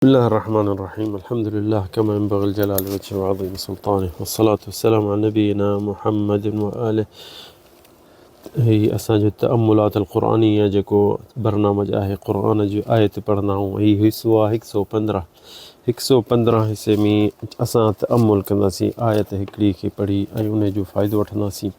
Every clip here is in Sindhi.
بسم الله الرحمن الرحيم الحمد لله كما ينبغي الجلال وجهه وعظيم سلطانه والصلاة والسلام على نبينا محمد وآله هي اسان جو تأملات القرآنيه جيڪو برنامج آهي قرآن جي آيت پڙهندا آهيون هي حصو آهي هڪ سو پندرهن هڪ سو پندرهن حصي ۾ اسان تأمل ڪنداسين آيت هڪڙي کي پڙهي ۽ ان جو فائدو وٺنداسين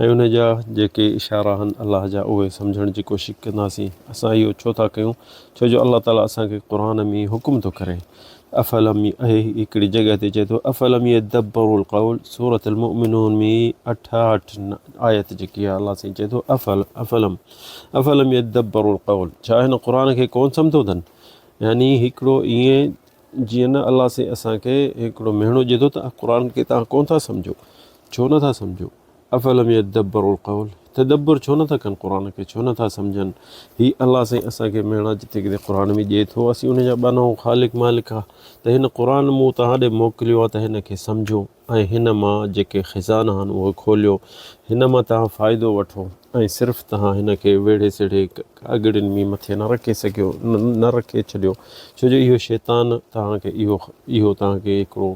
۽ ان جا جيڪي اشارا آهن الله جا اهي سمجهڻ جي ڪوشش ڪنداسين. اسان اهو ڇو ٿا ڪيون؟ ڇو جو الله تعالي اسان کي قرآن ۾ حڪم ٿو ڪري. افلم اهي هڪڙي جڳهه تي چئي ٿو افلم يدبروا القول سورة المؤمنون ۾ 68 آيت جيڪي آهي الله سائين چئي ٿو افل افلم افلم يدبروا القول ڇا هن قرآن کي ڪون سمجهو اٿن يعني هڪڙو ائين جيئن نه الله سائين اسان کي هڪڙو مهڻو ڏئي ٿو ته قرآن کي توهان ڪونه ٿا سمجهو، ڇو نه ٿا سمجهو؟ افلم يدبروا القول تدبر ڇو نه ٿا ڪن قرآن کي ڇو نه ٿا سمجهن؟ هي الله سائين اسان کي مهڻا جتي ڪٿي قرآن ۾ ڏئي ٿو اسين ان جا ٻانها آهيون خالق مالڪ آهي ته هن قرآن مون توهان ڏي موڪليو آهي ته هن کي سمجهو ۽ هن مان جيڪي خزانا آهن اهي کوليو هن مان توهان فائدو وٺو ۽ صرف توهان هن کي ويڙهي سيڙهي اڳڙين ۾ مٿي نه رکي سگهيو نه رکي ڇڏيو ڇو جو اهو شيطان توهان کي اهو اهو توهان کي هڪڙو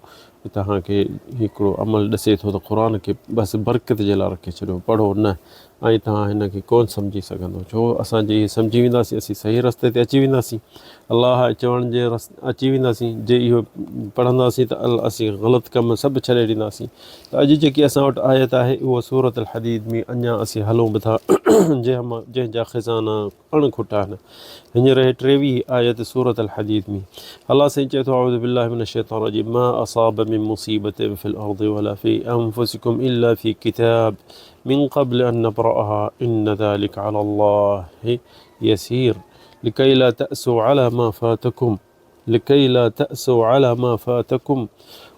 توهان کي هڪڙو عمل ڏسي ٿو ته قرآن کي بس برڪت جي لاء رکي ڇڏيو پڙهو نه ۽ توهان هن کي ڪونه سمجهي سگهندو ڇو اسان جي سمجهي وينداسين اسين صحيح رستي تي اچي وينداسين الله چوڻ جي اچي وينداسين جي اهو پڙهنداسين ته اسين غلط ڪم سڀ ڇڏي ڏينداسين ته اڄ جيڪي اسان وٽ آيت آهي اهو سورت الحديد ۾ اڃا اسين هلون به ٿا جنهن مان جنهن جا خزانا اڻ کٽا آهن هينئر هي 23 آيت سورت الحديد ۾ الله سائين چئي ٿو اعوذ بالله من الشيطان الرجيم ما اصاب من مصيبة في الارض ولا في انفسكم الا في كتاب من قبل ان نبرأها ان ذلك على الله يسير لكي لا تأسوا على ما فاتكم لكي لا تأسوا على ما فاتكم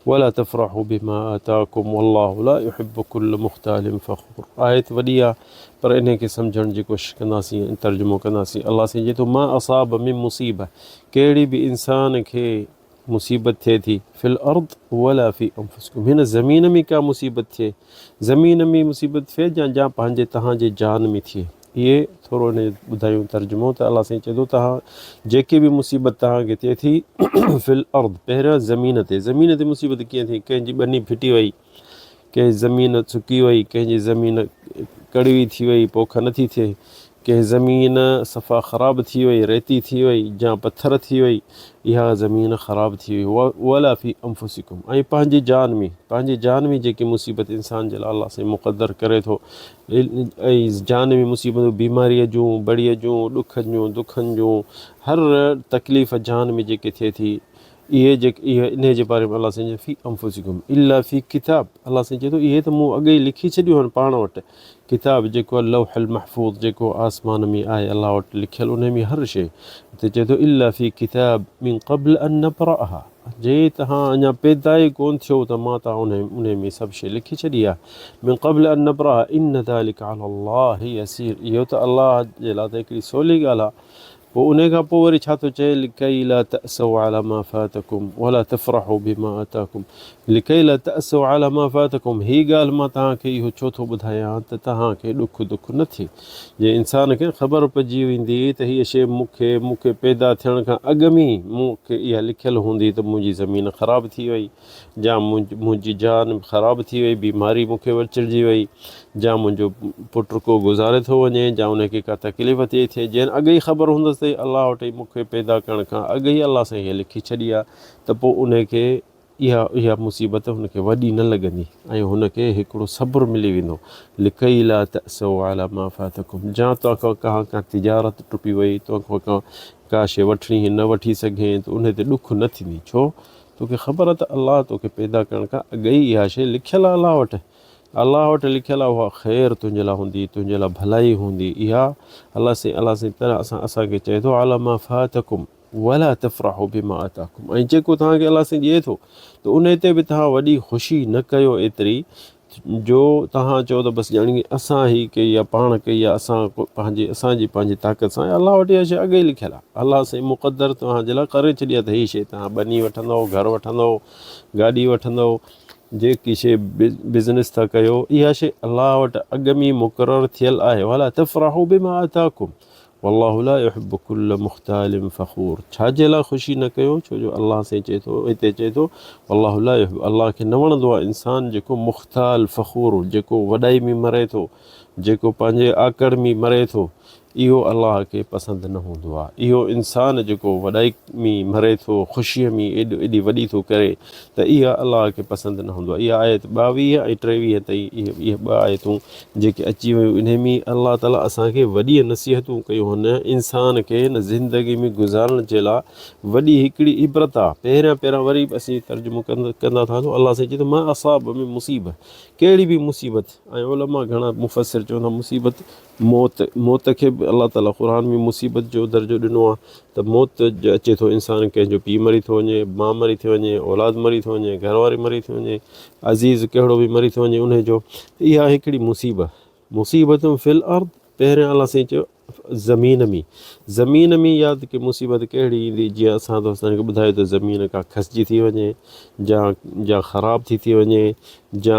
ولا تفرحوا بما آتاكم والله لا يحب كل مختال فخور آيت وڏي آ پر انهي کي سمجهڻ جي ڪوشش ڪنداسين ۽ ترجمو ڪنداسين الله سائين چئي ٿو ما اصاب من مصيبه ڪهڙي به انسان کي مصيبت ٿئي ٿي في الارض ولا في انفسڪم هن زمين ۾ ڪا مصيبت ٿئي زمين ۾ مصيبت ٿئي يا جا پنهنجي تهان جي جان ۾ ٿئي اهي ٿورو ان جو ٻڌايون ترجمو ته الله سائين چئي ٿو تهان جيڪي به مصيبت تهان کي ٿئي ٿي في الارض پهريان زمين تي زمين تي مصيبت ڪيئن ٿي ڪنهن جي ٻني ڦٽي وئي ڪنهن جي زمين سڪي وئي ڪنهن جي زمين ڪڙوي ٿي وئي پوک نٿي ٿئي ڪنهن زمين صفا خراب ٿي وئي، ريتي ٿي وئي جا پٿر ٿي وئي، اها زمين خراب ٿي وئي، ولا في انفسڪم ۽ پنهنجي جان ۾ پنهنجي جان ۾ جيڪي مصيبت انسان جي لاء الله سائين مقدر ڪري ٿو ۽ جان ۾ مصيبتون بيماريء جون، بڙيء جون، ڏکن جون، دکن جون، هر تڪليف جان ۾ جيڪي ٿئي ٿي اهي جيڪي اهي انهيء جي باري ۾ الله سائين چئي في انفسڪم الا في ڪتاب الله سائين چئي ٿو اهي ته مون اڳي ئي لکي ڇڏيون آهن پاڻ وٽ ڪتاب جيڪو آهي لوح المحفوظ جيڪو آسمان ۾ آهي الله وٽ لکيل انهي ۾ هر شيء اتي چئي ٿو الا في ڪتاب من قبل ان نبرأها جي تهان اڃا پيدا ئي ڪون ٿيو ته مان تهان انهي انهي ۾ سڀ شيء لکي ڇڏي آهي من قبل ان نبرأها ان ذلڪ علي الله يسير اهو ته الله جي لاء ته هڪڙي سولي ڳالهه آهي پوء انهيء کان پوء وري ڇا ٿو چئي، لڪي لا تأسوا علي ما فاتڪم ولا تفرحوا بما آتاڪم لڪي لا تأسوا علي ما فاتڪم هي ڳالهه مان توهان کي اهو ڇو ٿو ٻڌايان ته توهان کي ڏک دک نه ٿئي. جي انسان کي خبر پئجي ويندي ته هيء شيء مون کي مون کي پيدا ٿيڻ کان اڳ ۾ مون کي اها لکيل هوندي ته منهنجي زمين خراب ٿي وئي جا منهنجي جان خراب ٿي وئي، بيماري مون کي ورچڙجي وئي، جا منهنجو پٽ ڪو گذاري ٿو وڃي، جا ان کي ڪا تڪليف ٿئي ٿئي، جنھن اڳ ئي خبر هوندس ته الله وٽ ئي مون کي پيدا ڪرڻ کان اڳ ئي الله سائين هيء لکي ڇڏي آ ته پوء ان کي اها اها مصيبت هن کي وڏي نه لڳندي ۽ هن کي هڪڙو صبر ملي ويندو لڪي لا تأسوا علي ما فاتڪم جا تو کان ڪا ڪا تجارت ٽپي وئي تو کان ڪا ڪا شيء وٺڻي هئي نه وٺي سگهين ته ان تي ڏک نه ٿيندي ڇو توکي خبر آهي ته الله توکي پيدا ڪرڻ کان اڳ ئي اها شيء لکيل آهي الله وٽ. الله وٽ لکيل آهي اها خير تنهنجي لاء هوندي، تنهنجي لاء ڀلائي هوندي. اها الله سائين الله سائين طرح اسان اسان کي چئي ٿو علي ما فاتڪم ولا تفرحوا بما آتاڪم ۽ جيڪو توهان کي الله سائين ڏئي ٿو ته انهي تي به توهان وڏي خوشي نه ڪيو ايتري جو توهان چئو ته بس ڄڻ اسان هي ڪئي يا پاڻ ڪئي يا اسان پنهنجي اسان جي پنهنجي طاقت سان الله وٽ اها شيء اڳ ئي لکيل آهي الله سائين مقدر توهان جي لاء ڪري ڇڏي آهي ته هي شيء توهان ٻني وٺندؤ گهر وٺندؤ گاڏي وٺندؤ جيڪي شيء بزنس ٿا ڪيو اها شيء الله وٽ اڳ ۾ مقرر ٿيل آهي ولا تفرحوا بما آتاڪم. والله لا يحب ڪل مختال فخور ڇا جي لاء خوشي نه ڪيو ڇو جو الله سائين چئي ٿو هتي چئي ٿو والله لا يحب الله کي نه وڻندو آهي انسان جيڪو مختال فخور جيڪو وڏائي ۾ مري ٿو جيڪو پنهنجي آڪڙ ۾ مري ٿو اهو الله کي پسند نه هوندو آهي. اهو انسان جيڪو وڏائي ۾ مري ٿو، خوشيء ۾ ايڏي وڏي ٿو ڪري ته اها الله کي پسند نه هوندو آهي. اها آيت 22 ۽ 23 تائين اهي ٻه آيتون جيڪي اچي ويون انهي ۾ الله تعالي اسان کي وڏي نصيحتون ڪيون هن انسان کي هن زندگي ۾ گذارڻ جي لاء وڏي هڪڙي عبرت آهي. پهريان پهريان وري به اسين ترجمو ڪندا ٿا هلون الله سائين چئي ٿو ما اصاب من مصيبه ڪهڙي به مصيبت ۽ علماء گهڻا مفسر چون ٿا مصيبت موت، موت کي به الله تعاليٰ قرآن ۾ مصيبت جو درجو ڏنو آهي ته موت جو اچي ٿو انسان ڪنهن جو پيء مري ٿو وڃي، ماء مري ٿي وڃي، اولاد مري ٿو وڃي، گهر واري مري ٿي وڃي، عزيز ڪهڙو به مري ٿو وڃي انهي جو ته اها هڪڙي مصيبت مصيبت في الارض پهريان الله سائين چيو زمين ۾ زمين ۾ ياد ڪي مصيبت ڪهڙي ايندي جيئن اسان دوستن کي ٻڌايو ته زمين ڪا کسجي ٿي وڃي جا جا خراب ٿي ٿي وڃي جا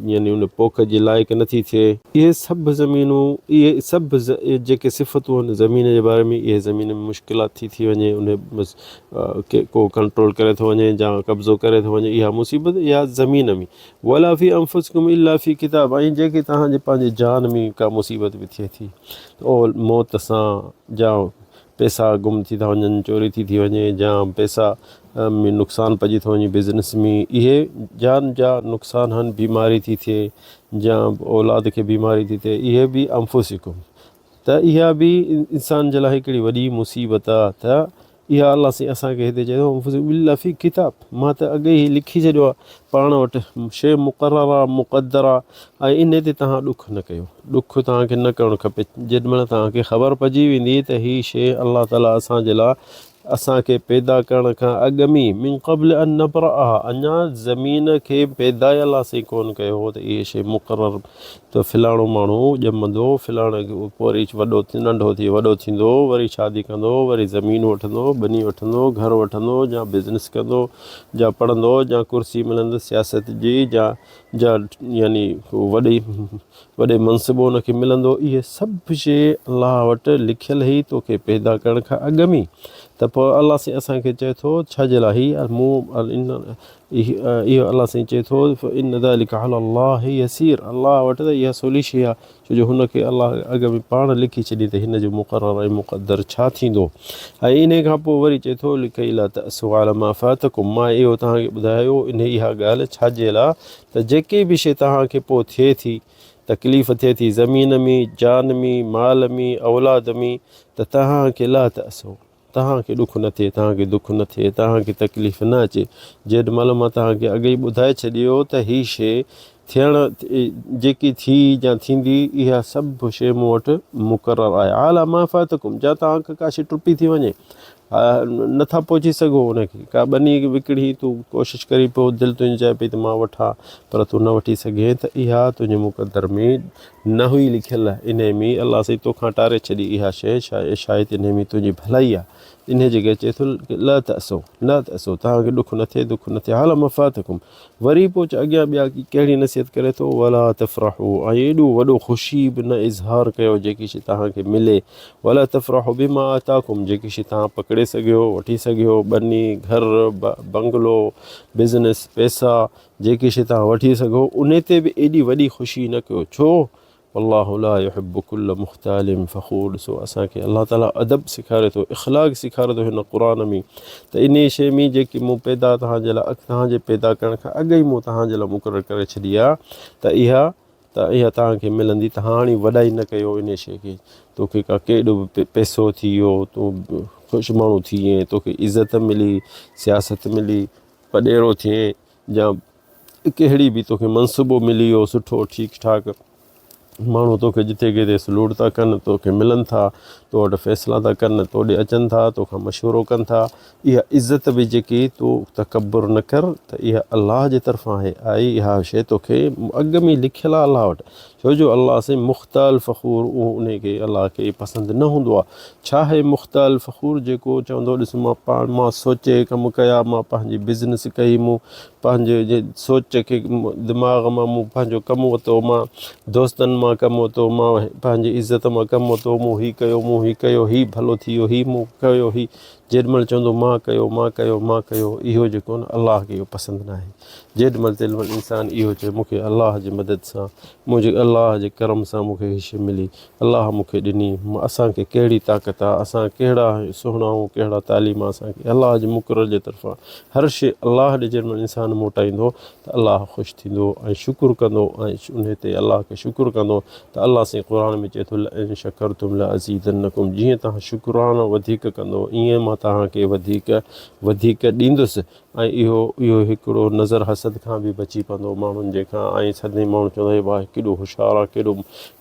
يعني ان پوک جي لائق نه ٿي ٿئي. اهي سڀ زمينون، اهي سڀ جيڪي صفتون آهن زمين جي باري ۾ اهي زمين ۾ مشڪلات ٿي ٿي وڃي ان بس ڪو ڪنٽرول ڪري ٿو وڃي جا قبضو ڪري ٿو وڃي اها مصيبت اها زمين ۾. ولا في انفسڪم الا في ڪتاب ۽ جيڪي توهان جي پنهنجي جان ۾ ڪا مصيبت به ٿئي ٿي ته اهو موت سان جا پئسا گم ٿي ٿا وڃن چوري ٿي ٿي وڃي جا پئسا ۾ نقصان پڄي ٿو وڃي بزنس ۾ اهي جان جا نقصان آهن بيماري ٿي ٿئي جا اولاد کي بيماري ٿي ٿئي اهي به انفسڪم ته اها به انسان جي لاء هڪڙي وڏي مصيبت آهي ته اها الله سائين اسان کي هتي چئي ٿو انفسڪم الا في ڪتاب مان ته اڳي ئي لکي ڇڏيو آهي پاڻ وٽ شيء مقرر آهي مقدر آهي ۽ ان تي توهان ڏک نه ڪيو ڏک توهان کي نه ڪرڻ کپي جيڏي مهل توهان کي خبر پئجي ويندي ته هي شيء الله تعالي اسان جي لاء اسان کي پيدا ڪرڻ کان اڳ ۾ من قبل ان نبرأها اڃا زمين کي پيدا ئي الله سائين ڪونه ڪيو هو ته اهي شيء مقرر ته فلاڻو ماڻهو ڄمندو فلاڻي پوء وري وڏو ننڍو ٿي وڏو ٿيندو وري شادي ڪندو وري زمين وٺندو ٻني وٺندو گهر وٺندو يا بزنس ڪندو يا پڙهندو يا ڪرسي ملندس سياست جي يا يا يعني وڏي وڏي منصب ان کي ملندو اهي سڀ شيء الله وٽ لکيل هئي توکي پيدا ڪرڻ کان اڳ ۾ ته پوء الله سائين اسان کي چئي ٿو ڇا جي لاء هي مون اهو الله سائين چئي ٿو ان ذلك علي الله يسير الله وٽ ته اها سولي شيء آهي ڇو جو هن کي الله اڳ ۾ پاڻ لکي ڇڏي ته هن جو مقرر ۽ مقدر ڇا ٿيندو ۽ انهي کان پوء وري چئي ٿو لڪي لا تأسوا علي ما فاتڪم مان اهو توهان کي ٻڌايو انهي اها ڳالهه ڇا جي لاء ته جيڪي به شيء توهان کي پوء ٿئي ٿي تڪليف ٿئي ٿي زمين ۾ جان ۾ مال ۾ اولاد ۾ ته توهان کي لا تأسوا توهان کي ڏک نه ٿئي، توهان کي دک نه ٿئي، توهان کي تڪليف نه اچي. جيڏ مهل مان توهان کي اڳ ئي ٻڌائي ڇڏيو ته هي شيء ٿيڻ جيڪي ٿي يا ٿيندي اها سڀ شيء مون وٽ مقرر آهي. اعليٰ ما فاتڪم جا توهان کان ڪا شيء ٽپي ٿي وڃي نه ٿا پهچي سگهو ان کي ڪا ٻني وڪڙي تون ڪوشش ڪرين پيو دل تنهنجي چاهي پئي ته مان وٺان پر تون نه وٺي سگهين ته اها تنهنجي مقدر ۾ نه هئي لکيل، انهيء ۾ الله سائين توکان ٽاري ڇڏي اها شيء، شايد انهيء ۾ تنهنجي ڀلائي آهي. انهيء جي ڪري چئي ٿو، لا تأسوا، لا تأسوا، توهان کي ڏک نه ٿئي، دک نه ٿئي، علي ما فاتڪم، وري پوء اڳيان ٻيا ڪهڙي نصيحت ڪري ٿو، ولا تفرحوا، ۽ ايڏو وڏو خوشي به نه اظهار ڪيو جيڪي شيء توهان کي ملي، ولا تفرحوا بما آتاڪم، جيڪي شيء توهان پڪڙي سگهيو، وٺي سگهيو، ٻني، گهر، بنگلو، بزنس، پئسا، جيڪي شيء توهان وٺي سگهو انهي تي به ايڏي وڏي خوشي نه ڪيو ڇو؟ والله لا يحب ڪل مختال فخور ڏسو اسان کي الله تعالي ادب سيکاري ٿو اخلاق سيکاري ٿو هن قرآن ۾ ته انهي شيء ۾ جيڪي مون پيدا توهان جي لاء توهان جي پيدا ڪرڻ کان اڳ ئي مون توهان جي لاء مقرر ڪري ڇڏي آهي ته اها ته اها توهان کي ملندي ته هاڻي وڏائي نه ڪيو انهي شيء کي توکي ڪا ڪيڏو به پئسو ٿي ويو تون خوش ماڻهو ٿي وئين توکي عزت ملي سياست ملي وڏيرو ٿئين يا ڪهڙي به توکي منصوبو ملي ويو سٺو ٺيڪ ٺاڪ ماڻهو توکي جتي ڪٿي سلوٽ ٿا ڪن توکي ملن ٿا تو وٽ فيصلا ٿا ڪن تو ڏي اچن ٿا توکان مشورو ڪن ٿا اها عزت به جيڪي تو تڪبر نه ڪر ته اها الله جي طرفان آهي آئي اها شيء توکي اڳ ۾ لکيل آهي الله وٽ ڇو جو الله سائين مختال فخور اهو انهي کي الله کي پسند نه هوندو آهي. ڇا آهي مختال فخور جيڪو چوندو ڏس مان پاڻ مان سوچي ڪم ڪيا مان پنهنجي بزنس ڪئي مون پنهنجي سوچ کي دماغ مان مون پنهنجو ڪم ورتو مان دوستن مان مان ڪم ورتو، مان پنهنجي عزت مان ڪم ورتو، مون هي ڪيو، مون هي ڪيو، هي ڀلو ٿي ويو، هي مون ڪيو، هي جيڏي مهل چوندو مان ڪيو، مان ڪيو، مان ڪيو، اهو جيڪو نه الله کي اهو پسند ناهي. جيڏي مهل تيڏي مهل انسان اهو چئي مون کي الله جي مدد سان، منهنجي الله جي ڪرم سان مون کي هي شيء ملي، الله مون کي ڏني، اسان کي ڪهڙي طاقت آ، اسان ڪهڙا سهڻا آهيون، ڪهڙا تعليم آ اسان کي، الله جي مقرر جي طرفان هر شيء الله ڏي جيڏي مهل انسان موٽائيندو ته الله خوش ٿيندو ۽ شڪر ڪندو ۽ انهي تي الله کي شڪر ڪندو ته الله سائين قرآن ۾ چئي ٿو لئن شڪرتم لازيدنڪم جيئن توهان شڪراڻو وڌيڪ ڪندو ايئن مان توهان کي وڌيڪ وڌيڪ ڏيندس ۽ اهو اهو هڪڙو نظر حسد کان به بچي پوندو ماڻهن جي کان ۽ سدائين ماڻهو چوندا هي واهه ڪيڏو هوشيار آهي ڪيڏو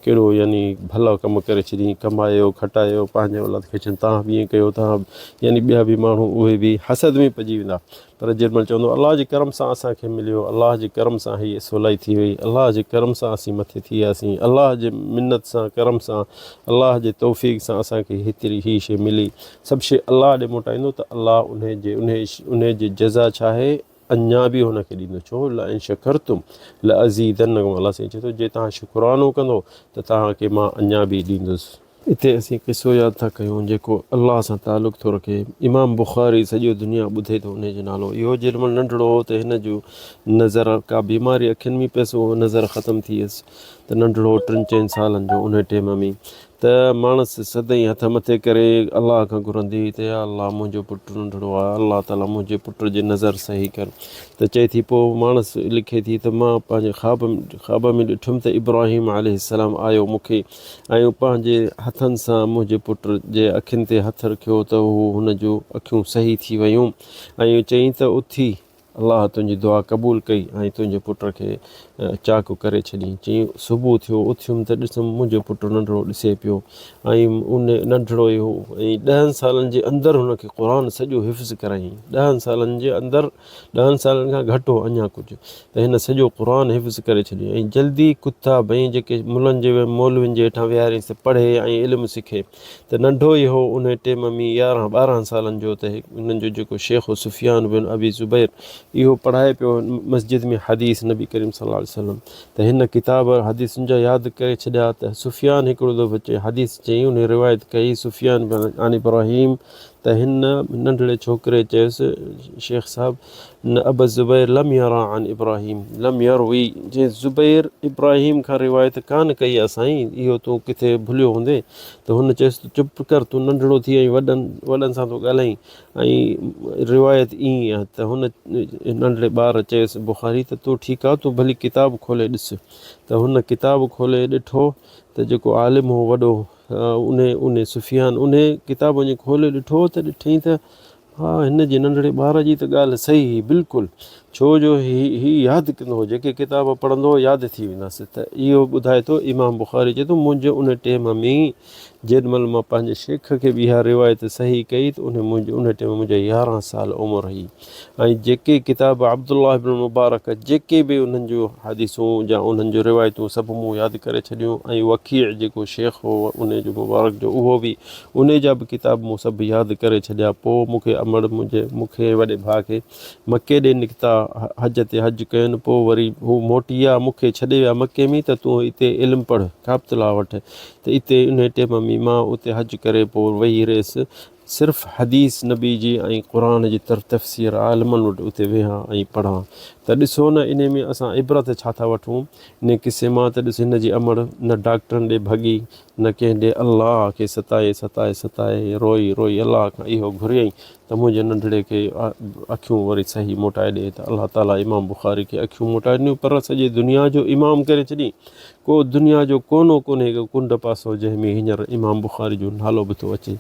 ڪيڏو يعني ڀلو ڪم ڪري ڇڏيائين ڪمايو کٽايو پنهنجي اولاد کي چون توهان به ائين ڪيو توهان يعني ٻيا به ماڻهو اهي به حسد ۾ پئجي ويندا پر جيڏي مهل چوندو الله جي ڪرم سان اسان کي مليو، الله جي ڪرم سان هيء سولائي ٿي وئي، الله جي ڪرم سان اسين مٿي ٿي وياسين، الله جي منت سان، ڪرم سان، الله جي توفيق سان اسان کي هيتري هيء شيء ملي. سڀ شيء الله ڏي موٽائيندو ته الله انهي جي انهي جي جزا ڇا آهي اڃا به هن کي ڏيندو ڇو لئن شڪرتم لازيدنڪم الله سائين چئي ٿو جي توهان شڪرانو ڪندو ته توهان کي مان اڃا به ڏيندس. اتي اسين قصو ياد ٿا ڪيون جيڪو الله سان تعلق ٿو رکي. امام بخاري سڄو دنيا ٻڌي ٿو انهي جو نالو. اهو جيڏي مهل ننڍڙو هو ته هن جو نظر ڪا بيماري اکين ۾ پيس اهو نظر ختم ٿي ويس ته ننڍڙو هو ٽن چئن سالن جو انهي ٽيم ۾ ته ماڻس سدائين هٿ مٿي ڪري الله کان گهرندي هئي ته يا الله منهنجو پٽ ننڍڙو آهي الله تعالي منهنجي پٽ جي نظر صحيح ڪر ته چئي ٿي پوء ماڻس لکي ٿي ته مان پنهنجي خواب خواب ۾ ڏٺم ته ابراهيم عليه السلام آيو مون کي ۽ پنهنجي هٿن سان منهنجي پٽ جي اکين تي هٿ رکيو ته هو هن جون اکيون صحيح ٿي ويون ۽ چيائين ته اٿي الله تنهنجي دعا قبول ڪئي ۽ تنهنجي پٽ کي چاڪ ڪري ڇڏيائين. چيائين صبح ٿيو اٿيم ته ڏسم منهنجو پٽ ننڍڙو ڏسي پيو ۽ ان ننڍڙو ئي هو ۽ ڏهن سالن جي اندر هن کي قرآن سڄو حفظ ڪرايائين ڏهن سالن جي اندر ڏهن سالن کان گهٽ هو اڃا ڪجهه ته هن سڄو قرآن حفظ ڪري ڇڏيو ۽ جلدي ڪتا ڀئي جيڪي ملن جي مولوين جي هيٺان ويهارينس ته پڙهي ۽ علم سکي ته ننڍو ئي هو انهي ٽيم ۾ يارهن ٻارهن سالن جو ته انهن جو جيڪو شيخ هو سفيان بن ابي زبير اهو پڙهائي پيو مسجد ۾ حديث نبي ڪريم صلي الله عليه وسلم ته هن ڪتاب حديثن جا ياد ڪري ڇڏيا ته سفيان هڪڙو دفعو چئي حديث چئي انهي روايت ڪئي سفيان بن عن ابراهيم ته هن ننڍڙي ڇوڪري چيس، شيخ صاحب، ان ابا الزبير لم يرا عن ابراهيم، لم يروي، جنهن زبير ابراهيم کان روايت ڪانه ڪئي آهي سائين، اهو تون ڪٿي ڀليو هوندين؟ ته هن چيس ته چپ ڪر، تون ننڍڙو ٿي ۽ وڏن وڏن سان ٿو ڳالهائين ۽ روايت ائين آهي ته هن ننڍڙي ٻار چيس بخاري ته تون ٺيڪ آهي، تون ڀلي ڪتاب کولي ڏس. ته هن ڪتاب کولي ڏٺو ته جيڪو عالم هو وڏو، انهي انهي سفيان انهي ڪتاب وڃي کولي ڏٺو ته ڏٺئين ته ها هن جي ننڍڙي ٻار جي ته ڳالهه صحيح هئي بلڪل ڇو جو هي هي ياد ڪندو هو جيڪي ڪتاب پڙهندو هو ياد ٿي وينداس ته اهو ٻڌائي ٿو امام بخاري چئي ٿو منهنجي ان ٽيم ۾ جيڏ مهل مان پنهنجي شيخ کي به اها روايت صحيح ڪئي ته انهي منهنجي ان ٽيم منهنجي يارهن سال عمر هئي ۽ جيڪي ڪتاب عبدالله بن مبارڪ جيڪي به انهن جون حديثون يا انهن جون روايتون سڀ مون ياد ڪري ڇڏيون ۽ وڪيع جيڪو شيخ هو انهي جو مبارڪ جو اهو به انهي جا به ڪتاب مون سڀ ياد ڪري ڇڏيا پوء مون کي امڙ منهنجي مون کي وڏي ڀاء کي مڪي ڏي نڪتا حج تي حج ڪين پوء وري هو موٽي آيا مون کي ڇڏي ويا مڪي ۾ ته تون اتي علم پڙهه ڪعبة الله وٽ ته اتي انهي ٽيم ۾ مان اتي حج ڪري پوء ويهي رهيس صرف حديث نبي جي ۽ قرآن جي تفسير عالمن وٽ اتي ويهان ۽ پڙهان ته ڏسو نه انهي ۾ اسان عبرت ڇا ٿا وٺون انهي قصي مان ته ڏس هن جي امڙ نه ڊاڪٽرن ڏي ڀڳي نه ڪنهن ڏي الله کي ستائي ستائي ستائي روئي روئي الله کان اهو گهريائين ته منهنجي ننڍڙي کي اکيون وري صحيح موٽائي ڏي ته الله تعالي امام بخاري کي اکيون موٽائي ڏنيون پر سڄي دنيا جو امام ڪري ڇڏيائين ڪو دنيا جو ڪونو ڪونهي ڪو ڪنڊ پاسو جنهن ۾ هينئر امام بخاري جو نالو به ٿو اچي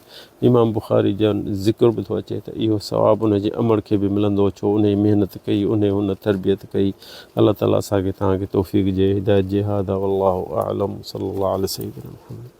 امام بخاري جو ذڪر به ٿو اچي ته اهو ثواب ان جي امڙ کي به ملندو ڇو انهي محنت ڪئي انهي هن تربيت ڪئي الله تعالي اسان کي توهان کي توفيق جي هدايت جي هذا والله اعلم صلي الله علي سيدنا محمد.